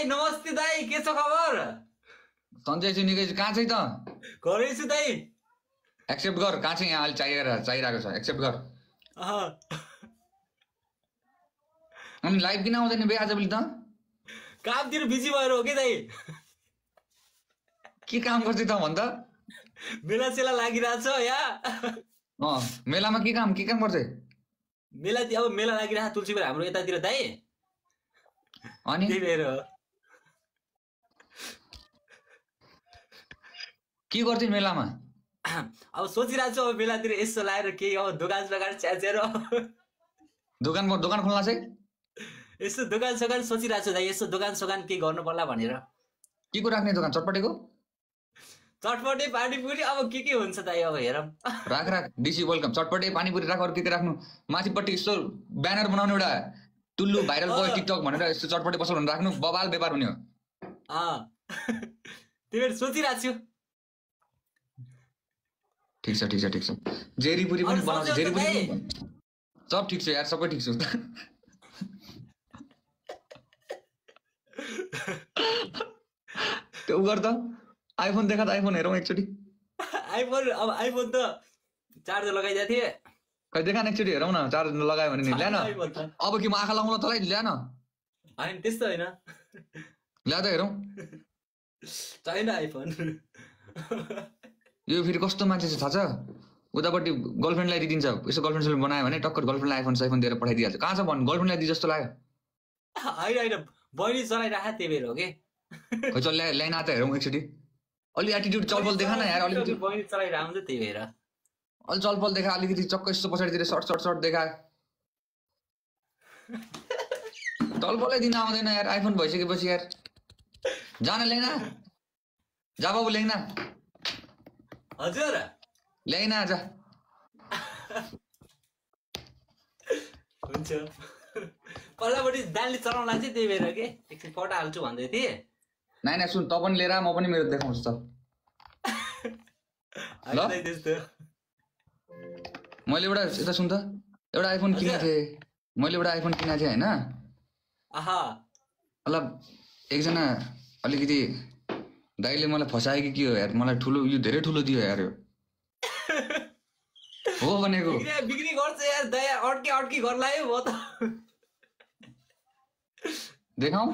दाई नमस्ते दाई के छ खबर सन्चै छु निकै छु कहाँ छै त घरै छु दाई एक्सेप्ट गर कहाँ चाहिँ यहाँ अहिले चाहिरहेको छ एक्सेप्ट गर अनि लाइभ किन आउँदैन बे आजभोलि त कामतिर बिजी भएर हो के दाई के काम गर्छ त भन् त मेला सेला लागिरहेछ यहाँ मेलामा के काम गर्छ मेला अब मेला लागिरहेछ तुलसीपुर हाम्रो यतातिर दाई अनि त्यही भएर के गर्छ मेलामा अब सोचिरहेको छु अब मेलातिर यसो लाएर केही अब दोकान च्याचेर दोकान खोल्न चाहिँ यसो दोकान सोकान सोचिरहेको छु दाइ यसो दोकान सोकान के गर्नु पर्ला भनेर के को राख्ने दोकान चटपटेको चटपटे पानीपुरी अब के हुन्छ दाइ अब हेर राख डिसी वेलकम चटपटे पानीपुरी राख अरू के राख्नु माथिपट्टि यस्तो ब्यानर बनाउनु एउटा टुल्लु भाइरल बोय टिकटक भनेर यस्तो चटपटे पसल भनेर राख्नु बबाल व्यापार हुने हो त्यही भएर सोचिरहेको छु ठिक छ जेरीपुरी पनि बनाउँछ जेरीपुरी सब ठिक छ यार सबै ठिक छ त्यो गर त आइफोन देखा त आइफोन हेरौँ एकचोटि आइफोन त चार्जर लगाइदिएको थिएँ खै देखा एकचोटि हेरौँ न चार्जर लगायो भने नि ल्यान अब कि म आँखा लगाउँला तँलाई ल्यान होइन त्यस्तो होइन ल्या त हेरौँ छैन आइफोन यो फेरि कस्तो मान्छे छ थाहा छ उतापट्टि गर्लफ्रेन्डलाई दिइदिन्छ यसो गर्लफ्रेन्ड बनायो भने टक्कर गर्लफ्रेन्डलाई आइफोन दिएर पठाइदिइहाल्छ कहाँ छ भन् गर्लफ्रेन्डलाई दिइ जस्तो लाग्यो होइन बहिनी चलाइराख त्यही भएर हो कि खै चल ल्याइन त हेरौँ एकचोटि अलि एटिट्युड चलपल देखा न यार अलिकति बहिनी चलाइरहेको हुन्छ त्यही भएर अलि चलपल देखा अलिकति चक्क यस्तो पछाडितिर सर्ट देखा चलपलै दिन आउँदैन यार आइफोन भइसकेपछि यार जान ल्याइन जा बाबु ल्याइन हजुर ल्याइन आज हुन्छ पल्लापट्टि दानले चलाउन लाग्छ त्यही भएर के एकछिन फोटो हाल्छु भन्दै थिएँ नाइ सुन त पनि लिएर म पनि मेरो देखाउँछु त ल मैले एउटा यता सुन त एउटा आइफोन किनेको थिएँ होइन ल एकजना अलिकति दाइले मलाई फसायो कि के हो यार मलाई यो धेरै ठुलो दियो यार यो हो भनेको बिक्री गर्छ यार दया अड्की गर्लायो म त देखाऊ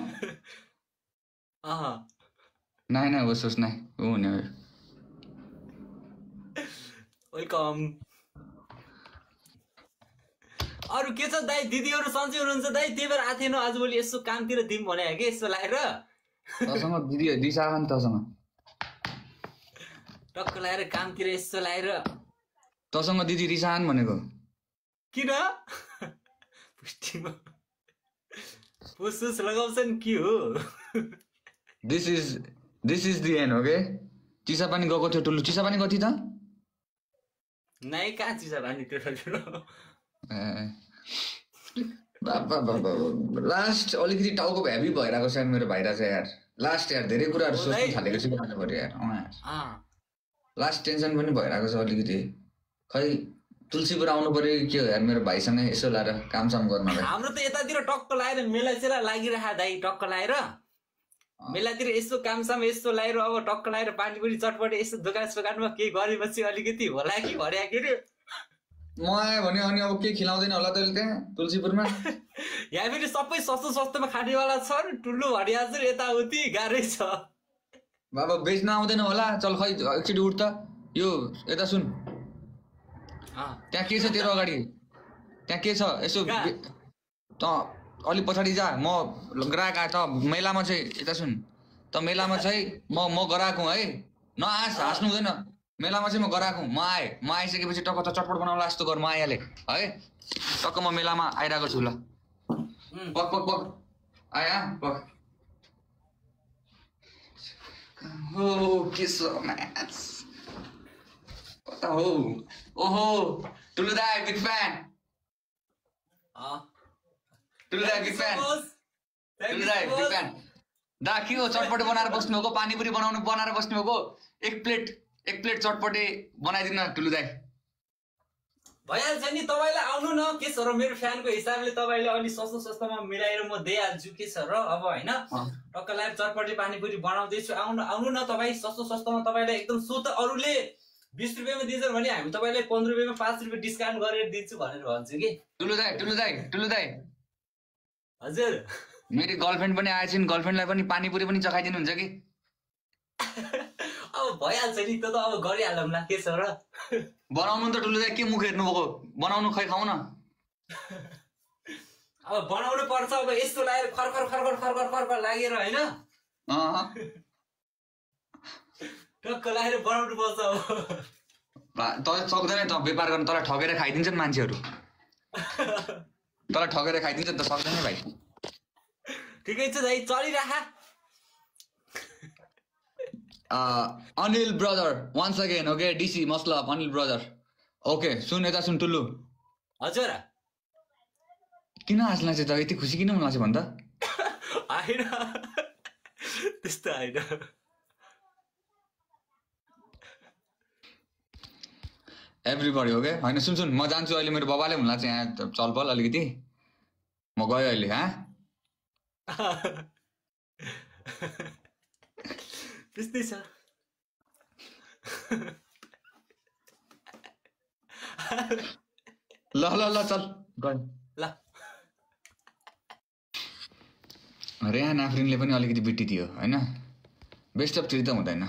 नाइ होस् नाइ हो हुने वेलकम अरू के छ दाइ दिदीहरू सन्चै हुनुहुन्छ दाइ त्यही भएर आएको थिएन आजभोलि यसो कामतिर दिउँ भने कि यसो लाएर तसँग दिदी दिशा नि तसँग टक्क लाएर कामतिर यसो लाएर तसँग दिदी रिसाहान भनेको किन पुष्टिमा पुसुस लगाउँछन् के हो this is the end okay चिसा पानी गएको थियो टुल्लु चिसा पानी गथि त नाइ कहाँ चिसा पानी त्यो लास्ट अलिकति टाउको हेभी भइरहेको छ मेरो भाइरा चाहिँ यार लास्ट यार धेरै कुराहरू सोच्नु थालेको छु यार लास्ट टेन्सन पनि भइरहेको छ अलिकति खै तुलसीपुर आउनु पर्यो के हो यार मेरो भाइसँगै यसो लाएर कामसाम गर्नलाई हाम्रो त यतातिर टक्क लाएर मेला सेला लागिरहेको दाइ टक्क लाएर मेलातिर यसो कामसाम यसो लाएर अब टक्क लाएर पानीपुरी चटपटे यसो दोकान सोकानमा केही गरेपछि अलिकति होला कि भन्या के रे म आयो भने अनि अब के खिलाउँदैन होला तैँले त्यहाँ तुलसीपुरमा यहाँ फेरि सबै सस्तोमा खानेवाला छ ठुलो भनिया छ यताउति गाह्रै छ बाबा बेच्न आउँदैन होला चल खै एकचोटि उठ त यो यता सुन त्यहाँ के छ तेरो अगाडि त्यहाँ के छ यसो त अलि पछाडि जा म ग्राहक आए त मेलामा चाहिँ यता सुन त मेलामा चाहिँ म गराएको है हाँस्नु हुँदैन मेलामा चाहिँ म गराएको म आइसकेपछि टक्क त चटपट बनाउला जस्तो गर म आइहालेँ है टक्क म मेलामा आइरहेको छु ल पक आया पक हो के छ म्याच कता हो ओहो टुल्लु दाइ बिग फ्यान दा के हो चटपटे बनाएर बस्नु भएको पानीपुरी बनाएर बस्नु भएको एक प्लेट चटपटे बनाइदिनु टुल्लु दाइ भइहाल्छ नि तपाईँलाई आउनु न के छ र मेरो फ्यानको हिसाबले तपाईँले अलि सस्तोमा मिलाएर म दिइहाल्छु के छ र अब होइन टक्क टक्क लाएर चटपटी पानीपुरी बनाउँदैछु, आउनु न तपाईँ। सस्तोमा तपाईँलाई एकदम शुद्ध, अरूले 20 रुपियाँमा दिन्छन् भने हामी तपाईँलाई 15 रुपियाँमा 5 रुपियाँ डिस्काउन्ट गरेर दिन्छु भनेर भन्छु कि। टुलु दाइ हजुर, मेरो गर्लफ्रेन्ड पनि आएछिन्, गर्लफ्रेन्डलाई पनि पानीपुरी पनि चखाइदिनुहुन्छ कि? अब भइहाल्छ नि, त्यो त अब गरिहालौँला, के छ र। बनाउनु त टुलु दाइ, के मुख हेर्नु भएको? बनाउनु, खै खाऊ न। अब बनाउनु पर्छ, अब यस्तो लागेर खर लागेर होइन, टक्क लागेर बनाउनु पर्छ। अब तँ सक्दैन त व्यापार गर्न, तँलाई ठगेर खाइदिन्छन् मान्छेहरू, तँलाई ठगेर खाइदिन्छ त, सक्दैन भाइ। ठिकै छ दाइ, चलिराख। Anil brother once again, okay? DC मतलब अनिल ब्रदर। ओके सुन, यता सुन टुल्लु। हजुर, किन हाँस लाग्छ त? यति खुसी किन लाग्छ भन् त? होइन त्यस्तो होइन। एभ्रिबडी हो क्या? होइन सुन, म जान्छु अहिले, मेरो बाबाले हुन लाग्छ यहाँ चलपल अलिकति, म गएँ अहिले। त्यस्तै छ। ल चल गयो। ल, रेहान आफ्रिनले पनि अलिकति बिटी दियो होइन, बेस्ट अफ 3 त हुँदैन।